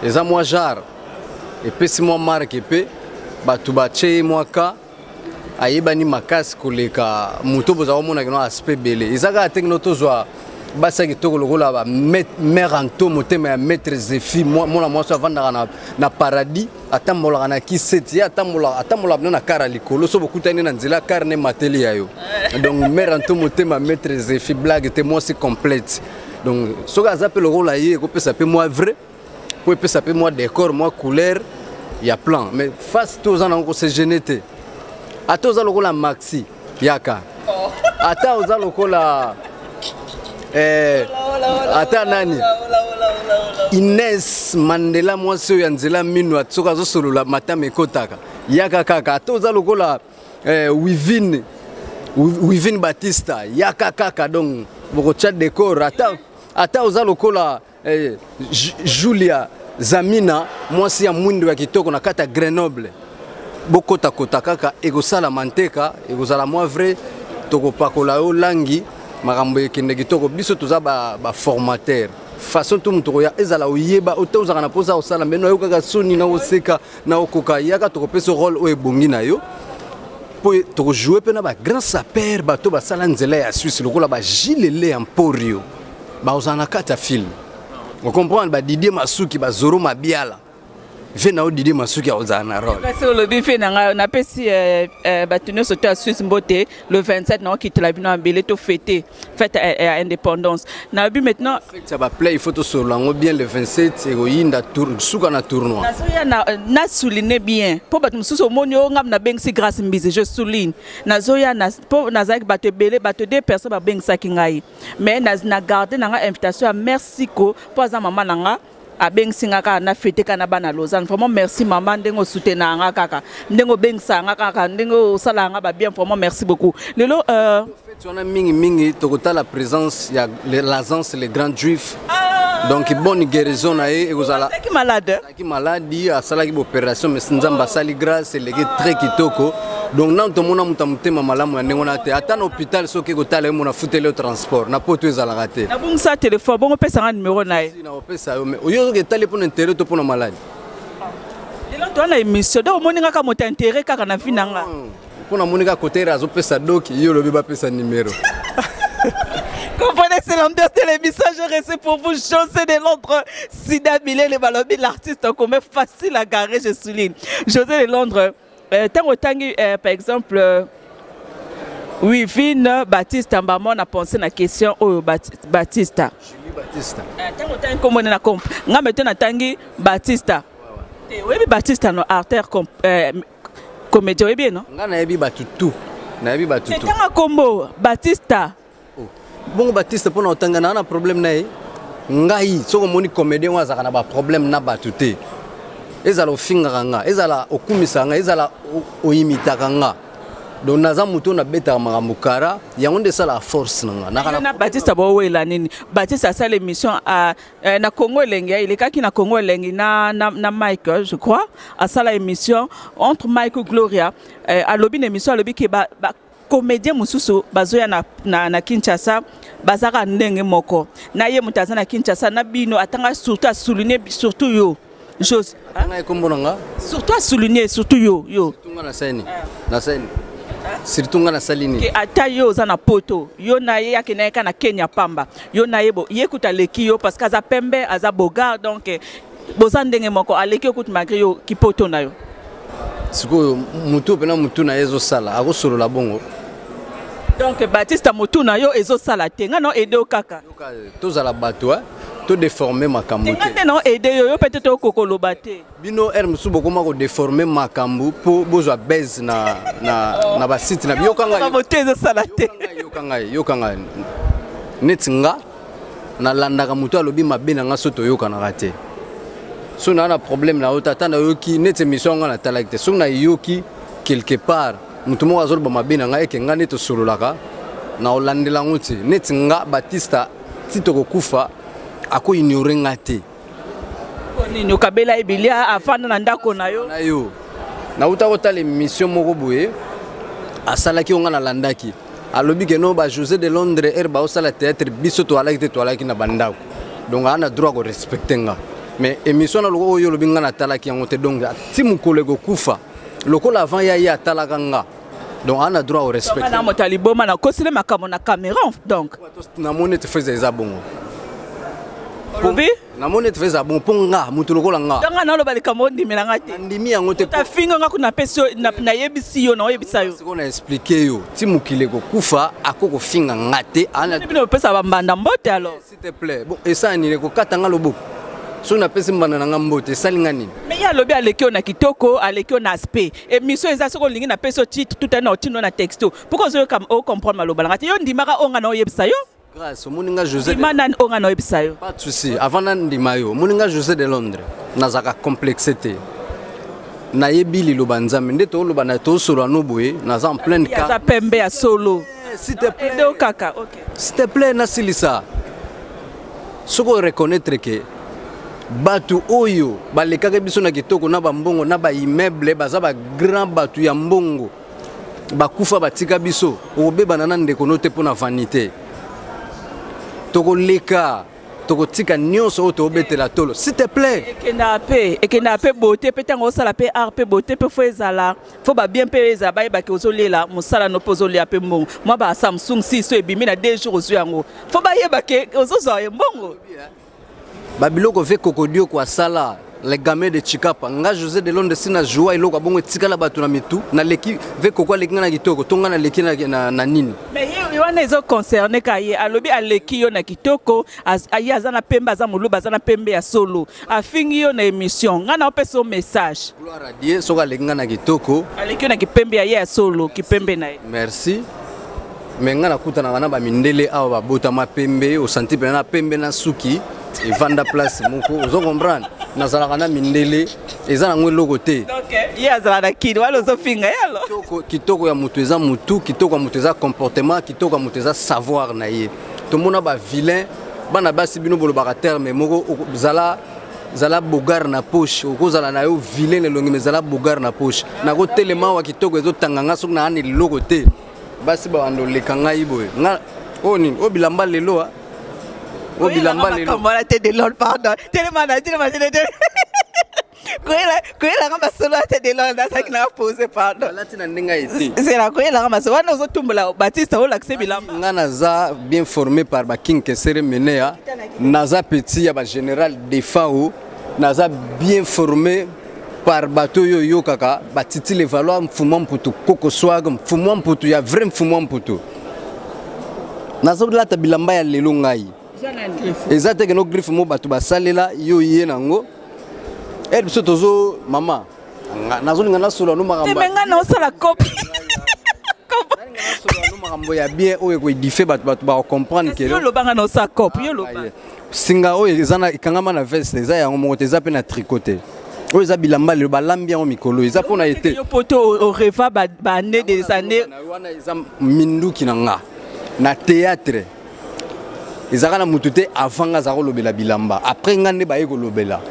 eza mwa genre epesi mwa marque mpe bato batie ye mwa ka ayebani makasi koleka moto. Boza komonaka no aspect ebele, eza kaka te kino tozwa basi ya kitoko lokola bamare anto motema ya maître Zefi, mwana mwasi avandaka na paradis, atambolaka na kiseti, ye atambolaka bino na kar ya likolo. So bokutani na nzela, kar ne mateli ya yo. Donc mare anto motema maître Zefi, blague te, mwasi complète. Donc soki aza mpe lokola ye, ekopesa mpe mwa vrai, po epesa mpe mwa décor, mwa couleur ya plan. Mais face to oza nango, kose gêner te. Ata oza lokola Maxi yaka, ata oza lokola ata nani, Ines Mandela, mwasi oyo ya nzela mino, soki azosolola matama ekotaka, yaka kaka. Ata oza lokola Wivine Batista, yaka kaka. Donc bokotya décor. Ata oza lokola Julia Zamina, mwasi ya mwindo ya kitoko na kati ya Grenoble, bokotakota kaka, ekosalama nteka, ekozala mwa vrai, tokopakola yo langi, makambo ekende kitoko. Biso toza baformateur ba façon to moto koya ezala oyeba ote ozalaka na mposa kosala mbeno, oyokaka soni na koseka na okoka, yaka, tokopesa rôle oyo ebongi na yo, mpo tokojoue mpe na bagrand saper, bato basala nzela ya Suisse lokola bagilele ya Mporio, bakozala na kati ya film, ocomprendre, badidier Masuki, bazoro Mabiala ve na yo, Didier Masuki akozala na rôle. Kasi olobi mpe na ngai, napesi bato nyonso to ya Suisse mbote. Le 27 naokitela bino ya mbele, to fête fête ya indépendance. Nalobi maintenant fête ya baplay, il faut tosolola yango bien. Le 27 ekoyinda, suka na tournoi. Nazoya na souligne bien mpo bato mosusu omoni oyo ngai nabengisi Grâce Mbizi, je souligne, nazoya mpo nazalaki bato ebele, bato deux personnes babengisaki ngai, mais na garde na ngai invitation ya Mersiko mpo aza mama na nga, abengisi nga kaka na fête kaka na bana Lausanne. Vraiment merci mama, ndenge osoutenaka nga kaka, ndenge obengisaka nga kaka, ndenge osalaka nga babien, vraiment merci beaucoup. Lelo fête wana mingimingi tokotala présence ya l'agence le grand juif. Donc bonne guérison na ye, ekozala Azalaki malade. Azalaki maladi, asalaki baopération, mais Nzambe asali grâce, eleki très kitoko. Donc nanu tomona moto ya motema malamu ya ndenge wana te. Ata na hôpital, soki ekotala ye, mona futeli yo transport na poto, ezalaka te. Nabongisa telefone bongo, opesanga numero na ye. Na opesa yo, mais oyo soki etali mpona intérêt to mpona maladi. Lelo toza na émission, donc omoni nga kaka moto ya intérêt kaka na vie na nga. Mpo namoni kaka kotere azopesa doki, ye olobi bapesa numero. Comprenez, c'est l'ambiance de l'émission. Je reste pour vous, José de Londres, Sida Bilele Balobi, l'artiste commun facile à garer, je souligne. José de Londres, tant otangi, par exemple, Wivine Baptiste Mbamo, on a pensé la question, oh, Baptiste. Julie Batista. Tant otangi kombo na comp. Nga maintenant natangi Baptista. Oui, Baptista no artère comédien, oui bien non? Nga nayebi bato tu, nayebi bato tu. Tanga kombo Batista. Oh. Bongo Batiste, mpona otanga naa na problème na ye, ngai soki omoni comédien oyo azalaka na baproblème na bato te, ezala ofingaka nga, ezala okumisaka nga, ezala oimitaka nga, donc naza moto oyo nabetaka makambo kara, yango nde esalaka force na nga. Naka na Batista bowela nini? Batista asala émission na Congo Elengi, elekaki na Congo Elengi na Mike, je crois, asala émission entre Mike Gloria, alobi na émission, alobi ke ba comédien mosusu bazoya na Kinshasa bazaka ndenge moko na ye, moto aza na Kinshasa na bino, atanga surtout, asouligne surtout yo Jos Ngai kombo na nga? Surtout asouligne surtout yo. Tunga na seni, na seni. Surtout nga nasali nini? Ke ata yo oza na poto, yo na ye akenda ye ka na Kenya pamba. Yo na ye bo ye kuta leki yo parce que aza pembe, aza bogar, donc boza ndenge moko, aleki yo kutu malgré yo kipoto na yo. Sikoyo mutu pena mutu na ye ezosala, akosolola bongo. Donc Baptiste mutu na yo ezosala te, nga na aide yo kaka. Yoka, tozala bato, hein? To déformer makambo te. Nga te. nde na aide yo, yo peut-être okokoloba te. Bino heure mosusu bokoma ko déformer makambo po bozwa buzz na ba site na yoka ngai. Makambo te ezosala te. Yoka ngai, yoka ngai. Neti nga nalandaka moto alobi mabe na nga so toyokanaka te. So na na problème na yo tata nayoki neti émission nga natalaki te. So nayoki quelque part moto moko azoloba mabe na ngai eke nga nde tosololaka na olandela yango te. Neti nga Batista ti tokokufa ako ignorer nga te. Nini okabela ye bilia afanda na ndako na yo? Na yo. Nauta kotala émission moko boye asalaki yo nga nalandaki. Alobi ke no ba José de Londres er ba osala théâtre biso toalaki te, toalaki na bandako. Donc ana droit ko respecter nga. Mais émission na loko oyo olobi nga natalaki yango te, donc ti mokolo ekokufa lokola avant ya ye atalaka nga. Donc ana droit au respect. Na moto aliboma na kosile makambo na caméra donc. Na moni te feza eza bongo. Olobi? Na moni te feza bongo po nga moto lokola nga. Donc nga na loba likambo ndimela nga te. Ndimi yango te. Ta finga nga kuna pesi yo, na yebisi yo, na oyebisa yo. Siko na expliquer yo, ti mokili ekokufa akoko finga nga te. Ana bino pesa ba mbanda mbote alors. S'il te plaît. Bon, esa nini kokata nga loboko. Soki napesi mbanda na nga mbote, esali nga nini? Mais ye alobi aleki yo na kitoko, aleki yo na aspect. Émission eza soki olingi napesi yo titre tout à l'heure otino na texto. Pourquoi ozoyoka o comprendre maloba na nga te? Yo ndimaka oyo nga na oyebisa yo? Grâce, omoni nga José Ndima nani oyo nga na oyebisa yo? Pas de souci. Avant na ndima yo, omoni nga José de Londres, nazalaka complexe te. Nayebi liloba Nzambe nde toloba na tosolola no boye, naza en pleine Ye aza pembe ya solo. S'il te plaît. Ede yo kaka, ok. S'il te plaît, nasilisa. Soki o reconnaître que bato oyo balekaka biso na kitoko na bambongo na ba immeuble baza ba grand bato ya mbongo bakufa batika biso, okobebana na ndeko no te mpo na vanité. Tokoleka, tokotika nyonso oyo tobetela tolo. S'il te plaît. Ekendaka pe, ekendaka pe beauté pe ntango osala pe art pe beauté pe fo ezala, fo ba bien pe ezala, bayebaki ozolela mosala no pe ozolela pe mbongo. Mwa ba Samsung si so ebimi na 2 jours ozwi yango. Fo bayebaki ozozwa ye mbongo. Ba biloko ve kokodio kwa sala les gamins de Chikapa. Nga José de Londres sina joie eloko bongo etikala bato na mitu, na leki ve koko aleki nga na kitoko, to nga na leki na nini. Mais ye wana ezo concerner ka ye, alobi aleki yo na kitoko, ye aza na pembe, aza moluba, aza na pembe ya solo. Afingi yo na émission, nga na opesa yo message. Gloire à Dieu, soki aleki nga na kitoko. Aleki yo na kipembe ya ye ya solo, kipembe na ye. Merci. Mais nga nakutanaka na ba mindele awa babotama pembe, osanti pena na pembe na suki evanda place moko, ozo comprendre? Nazalaka na mindele, eza nango eloko te. Donc, ye azala na kini, wana ozofinga ye alors? Kitoko, kitoko ya moto eza motu, kitoko ya moto eza comportement, kitoko ya moto eza savoir na ye. Tomona ba vilain, bana basi bino bolobaka terme moko, zala, zala bogar na poche, okozala na yo vilain na elongi, mais zala bogar na poche. Nakotelema awa kitoko ezotanga nga soki na ani eloko te. Basi ba bando leka ngai boye. Nga, oyo nini? Oyo bilamba lelo, ah? Oyo bilamba lelo. Makambo wana te de Londres, pardon. Telema na, telema, telema, telema. Koyela, koyela nga masolo ate de Londres, nazalaki na pose, pardon. Alati na ndenge ya ete. Zela, koyela nga masolo. Wana ozotumbola Baptiste, olakise bilamba. Nga naza bien formé par ba King Kessere Menea. Naza petit ya ba général Defao. Naza bien formé par bato oyo oyokaka, ba Titi Le Valois, Mfumwa Mputu, Koko Swag, Mfumwa Mputu, ya vrai Mfumwa Mputu. Nazolata bilamba ya lelo ngai. Eza te ke no griffe mo bato basalela yo ye nango. Eh, biso tozo mama, nga, nazolinga nasola no makambo. Te, mais nga naosala copie. Nasola no makambo ya bien oyo ekoedife bato, bato ba comprendre ke Yo loba nga naosala copie, yo loba. Ah, singa oyo eza na ekangama na veste, eza yango moko te, eza pe na tricot te. Oyo eza bilamba lelo balambi yango mikolo, eza mpona ete. Yo poto o rêva ba année des années. Wana eza minduki na nga na théâtre. Ezalaka na motu te avant nga azalaka kolobela bilamba. Après nga nde baye kolobela.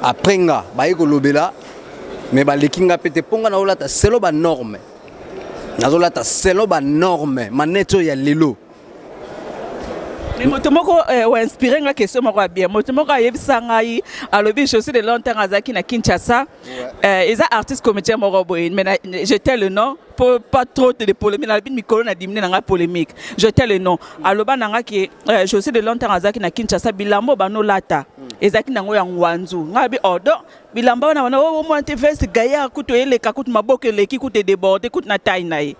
Après nga baye kolobela, mais baleki nga pe te mpo nga naolata selon ba norme. Nazolata selon ba norme, manette oyo ya lelo. Mais moto moko eh, oinspire nga question moko ya bien. Moto moko ayebisa ngai, alobi je suis de longtemps azalaki na Kinshasa. Ouais. Eza artiste comédien moko boye, mais na, je tais le nom pour pas trop de polémique. Nalobi mikolo na dimine na nga polémique. Je tais le nom. Aloba na nga ke je suis de longtemps azalaki na Kinshasa, bilambo banolata. Ezalaki nango ya ngwanzu. Nga bi oh donc bilamba wana wana oh omona te veste gaillard kutu eleka kutu maboko eleki kutu edéborde kutu na taille na ye.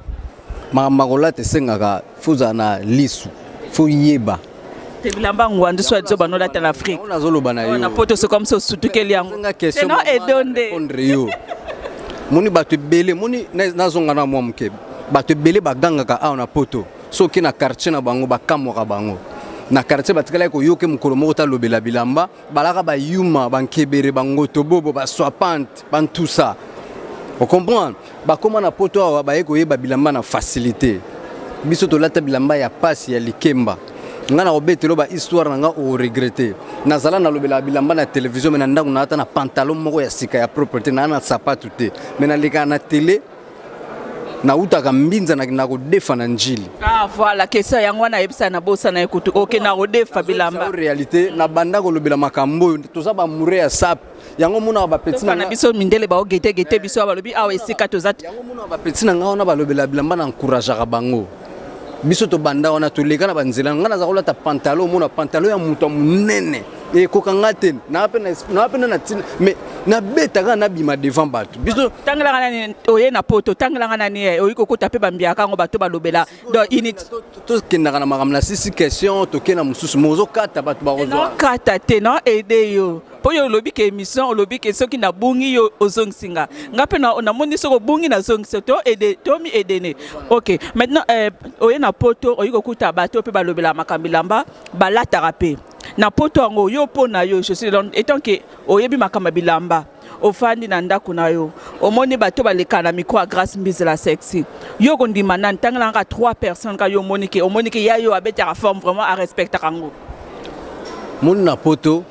Makambo ya kolata esengaka fo ozala na lisu, fo yeba. Te bilamba ngwandu so azo banolata na Afrique. Nazoloba na yo. Na poto c'est comme ça osutukeli yango. Question edonde. Répondre yo. Moni bato ebele, moni nazonga na mwa moke. Bato ebele bagangaka awa na poto. Soki na quartier na bango bakamwaka bango. Na quartier batikalaki koyoke mokolo moko talobela bilamba, balaka bayuma, bankebere, bangotobobo, baswapante, bantusa. Ocomprendre? Bakoma na poto awa baye koyeba bilamba na facilité. Biso tolata bilamba ya pasi ya likemba. Nga na kobetelo ba histoire na nga oregrete. Nazala nalobela bilamba na télévision, mais na ndako nalata na pantalon moko ya sika ya propre te, naa na sapatu te, mais nalekaka na télé, nautaka mbinza na kodefa na njili. Ah voilà, question yango wana ayebisa na bosa na ye kutu. Ok, na kodefa bilamba. Réalité, na banda kolobela makambo oyo, toza ba moure ya sap. Yango monaka ba petit na biso mindele ba gete gete biso balobi awa esika toza. Yango monaka ba petit na nga wana balobela bilamba na encourageaka bango. Biso tobanda wana toleka na banzela, nga naza kolata pantalon, omona pantalon ya moto ya monene ekoka nga te, naa pe na ntina, mais nabetaka nabima devant bato. Biso tangelaka nani oye na poto, tangelaka nani oyi kokota mpe bambiaka yango bato balobela. Donc init tokendaka na makambo na sisi question, tokenda na mosusu, mais ozokata bato bakozwa. Kata te, non aide yo. Po yo olobi ke émission, olobi ke soki nabungi yo ozongisi nga. Nga mpe namoni soki obungi nazongisi to aide, to mi aidene. Ok, maintenant oye na poto, oyi kokuta bato mpe balobela makambo bilamba, balataka mpe. Na poto yango yo mpo na yo, je suis là, étant que oyebi makambo ya bilamba, ofandi na ndako na yo, omoni bato baleka na micro ya Grâce Mbizi la sexy. Yo kondima nani, tangela nga 3 personnes ka yo omoni ke, omoni ke ya yo abetaka forme vraiment a respectaka yango. Moni na poto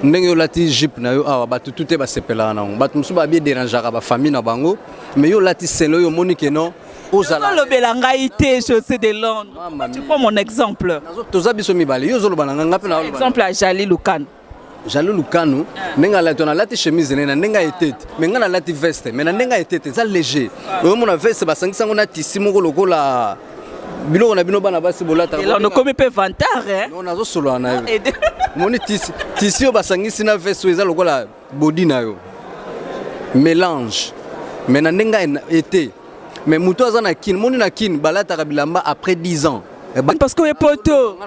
ndenge olati jupe na yo awa, bato tu te basepelaka nango, bato mosusu babie dérangeaka ba famille na bango, mais yo olati selo, yo omoni ke non, ozala Ozolobela ngai te, José de Londres. Mama Tu mia. prends mon exemple. Toza biso mibale, yo ozoloba na nga, nga mpe na oloba. Exemple ya Jali Lukano. Jali Lukano, ndenge alati wana, alati chemise na ye na ndenge ya etete, mais nga nalati veste, mais na ndenge ya etete eza léger. Oyomona veste basangisi yango na tissu moko lokola biloko na bino bana basi bolataka. Elon, okomi mpe vantard, hein? Non, nazosolola na yo. Aide. Moni tissu oyo basangisi na veste oyo eza lokola body na yo. Mélange. Mais na ndenge ya été. Mais moto aza na Kin, moni na Kin balataka bilamba après 10 ans. Eh, ba- Parce que oye poto. Nga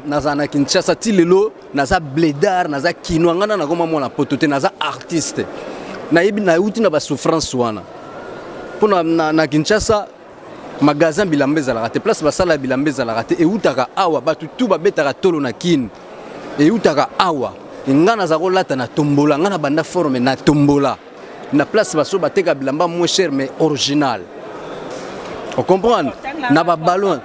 nazalaka na Kinshasa ti lelo, naza blédard, naza kinois, nga na nakoma mwana poto te, naza artiste. Nayebi, nauti na ba souffrance wana. Mpo na Kinshasa, magasin bilamba ezalaka te, place basala bilamba ezalaka te, eutaka awa, bato tu babetaka tolo na Kin. Eutaka awa. Nga naza kolata na tombola, nga na banda forme na tombola. Na place baso bateka bilamba moins cher mais original. On comprend? Na ba ballon.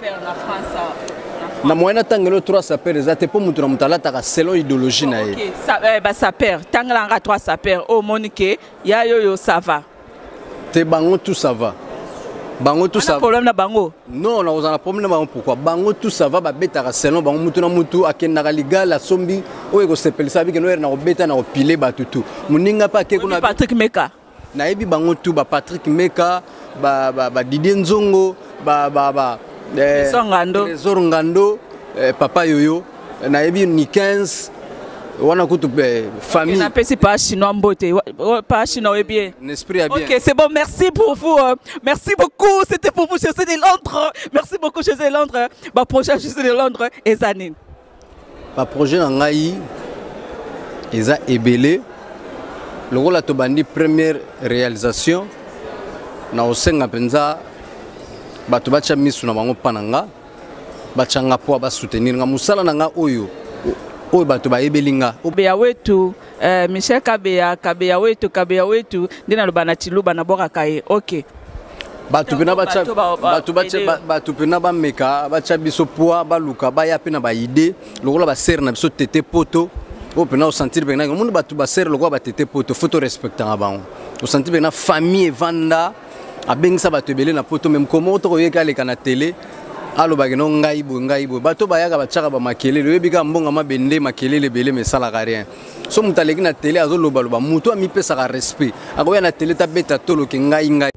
Na moyen na tangelo 3 sapeurs eza te po mutu na mutu alataka selon idéologie na ye. OK, ça ba sapeur, tangela nga 3 sapeurs au monique ya yo yo ça va. Te bango tout ça va. Bango tout ça va. Problème na bango? Non, na ozana problème na bango pourquoi? Bango tout ça va ba betaka selon bango mutu na mutu akendaka ligal asombi oyo ekosepelisa bike no na kobeta na kopile bato tout. Moninga pa ake kuna Patrick Meka. Nayebi bango tout ba Patrick Meka, ba Didier Nzongo, ba, ba, ba, Trésor Ngando. Trésor Ngando, Papa Yoyo, nayebi ni 15 wana kutu famille. Okay, napesi pa chinois mbote. Pa chinois oyebi ye. Un esprit ya bien. Ok, c'est bon, merci pour vous. Merci beaucoup, c'était pour vous, José de Londres. Merci beaucoup, José de Londres. Ba projet José de Londres ezani. Ba projet na ngai eza ebele. Lokola tobandi première réalisation na osenga mpenza bato batya misu na bango mpa na nga, batya nga po ba soutenir nga mosala na nga oyo, oyo bato bayebeli nga. Kabeya wetu, Michel Kabeya, Kabeya wetu, Kabeya wetu, nde naloba na Tshiluba na bwakaka ye. Ok. Bato pena batya, Bato ba, ba, bato batya, aide. ba, bato pena bameka, batya biso poids, baluka, baya pe na ba idée, lokola ba sere na biso tete poto, oyo pena osentir pena, omoni bato ba sere lokola ba tete poto, faut to respectaka bango. Osentir pena famille evanda, abengisa bato ebele na poto, même komo to koyeka aleka na télé, Alobaki no ngai boye, ngai boye. Bato bayaka batiaka bamakelele, oyebi kaka mbongo mabende, makelele ebele, mais esalaka rien. So moto aleki na tele azolobaloba, moto amipesaka respect, akoya na tele tabeta toloke ngai ngai.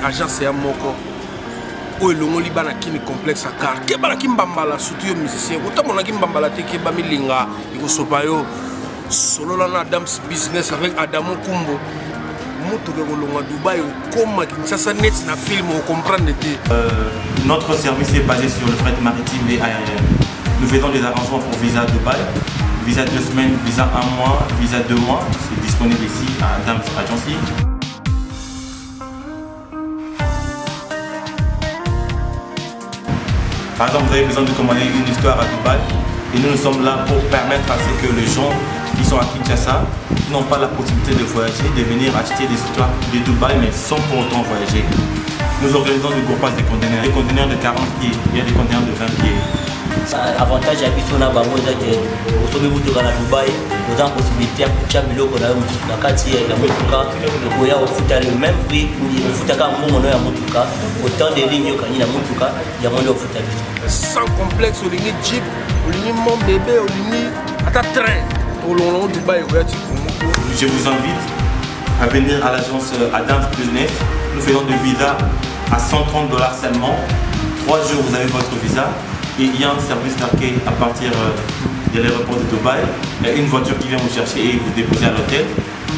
Agence ya moko oyo elongoli bana kini complexe ya car, keba na kimbambala, surtout yo musicien otambola na kimbambala te, keba milinga ekosopa yo. Solola na Adams Business avec Adamo Kumbo, motuka ekolonga Dubai okoma Kinshasa neti na film, ocomprendre te. Notre service est basé sur le fret maritime et aérien. Nous faisons des arrangements pour visa Dubaï, visa 2 semaines, visa 1 mois, visa 2 mois. C'est disponible ici à Adams Agency. Par exemple, vous avez besoin de commander une histoire à Dubaï et nous, nous sommes là pour permettre à ce que les gens qui sont à Kinshasa, qui n'ont pas la possibilité de voyager, de venir acheter des histoires de Dubaï mais sans pour autant voyager. Nous organisons du groupage des conteneurs, des conteneurs de 40 pieds, il y a des conteneurs de 20 pieds. Avantage ya biso na bango eza ke osombi motuka na Dubai, oza na possibilité ya kotia biloko na yo mosusu na kati ya motuka, okoya ofuta le même prix, ofuta kaka mbongo na yo ya motuka, autant de ligne okangi na motuka, yango nde ofuta biso. Sans complexe, olingi jeep, olingi mon bébé, olingi ata train, olongola ngo Dubai okoya ti Congo. Je vous invite à venir à l'agence Adams Business. Nous faisons des visas à 130 $ seulement. 3 jours, vous avez votre visa. Et il y a un service d'accueil à partir de l'aéroport de Dubaï. Il y a une voiture qui vient vous chercher et vous déposer à l'hôtel.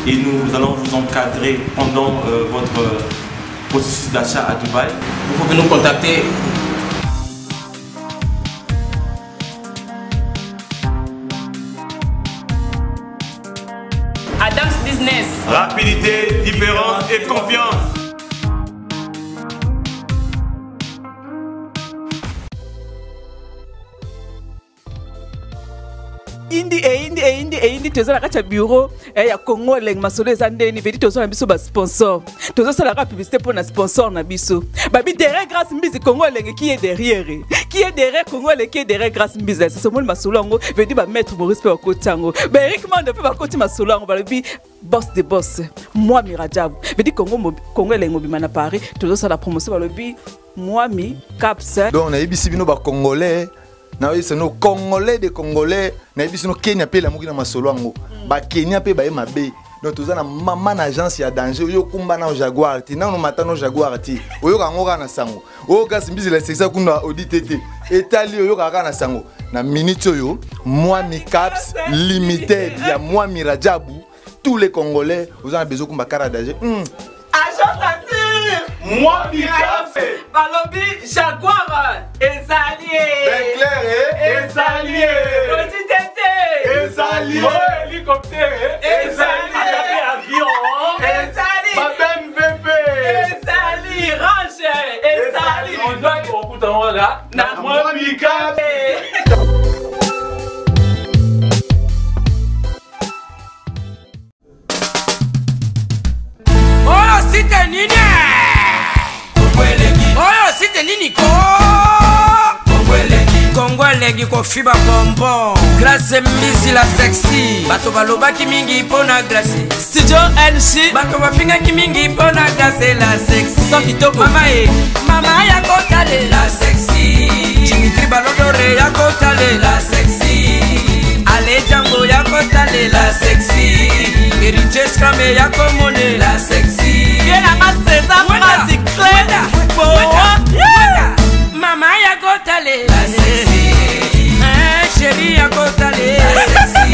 Et nous allons vous encadrer pendant votre processus d'achat à Dubaï. Vous pouvez nous contacter. Adams Business. Rapidité, différence et confiance. Indi eyindi eyindi eyindi, toza na kati ya bureau ya Congo Elengi. Masolo eza ndeni vedi, toza na biso basponsor, tozosalaka publicité mpo na sponsor na biso babi derrière Grâce Mbizi. Congo Elengi, qui est derrière? Qui est derrière Congo Elengi? Qui est derrière Grâce Mbizi? Sasomoni masolo yango vedi, bamaître Maurice mpe bakoti yango, baErik Mando mpe bakoti masolo yango, balobi boss de boss Mwami Rajabu vedi Congo, Congo Elengi mobima na Paris tozosala promotion, balobi Mwami Caps. Donc nayebisi bino bacongolais, nayebisi bino congolais de congolais, nayebisi bino Kenya mpe elamuki na masolo yango, bakenya mpe baye mabe. Donc toza na mama na agence ya danger. Oyo okumba na Jaguar te, nano mata no Jaguar te, oyoka yango kaka na sango. Oyo kasi Mbisi la kuna odi te te etali, oyokaka kaka na sango. Na minute oyo, Mwami Caps Limited ya Mwami Rajabu, tous les Congolais, oza na besoin kumba car danger. Agence assure. Mwami Caps. Balobi Jaguar ezali. Clair. Ezali. Odi tete. Ezali. Hélicoptère. Ezali. Avion. Ezali. Ba BMW. Ezali Range. Ezali. Na Mwami Caps. Oyo site nini? Oyo site nini ko? Kongo Elengi, kofiba bonbon. Grâce Mbisi la sexy, bato balobaki mingi mpo na Grâce. Studio NG. Bato bafingaki mingi mpo na Grâce la sexy. Son kitoko. Mama e mama ya kotalela sexy, Dimitri Balodore ya kotalela sexy, Ale Jango ya kotalela sexy, Héritier Scrame ya komonela sexy. Ye nanga César Mati Clé. Mama ya kotalela sexy, chéri ya kotalela sexy,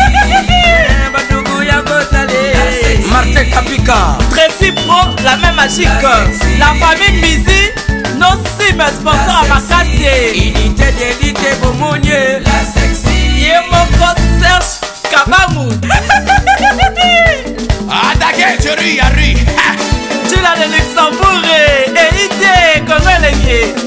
badugu ya kotalela. Martin Kapika. Tracy Pro, la main magique. La famille Mbizi, nos sim sponsor à makasi. Unité d'élite bomonie la sexy. Ye moko Serge Kabangu. Attaqué, chéri, Harry. Tula de Luxembourg et Ide Congo Elengi.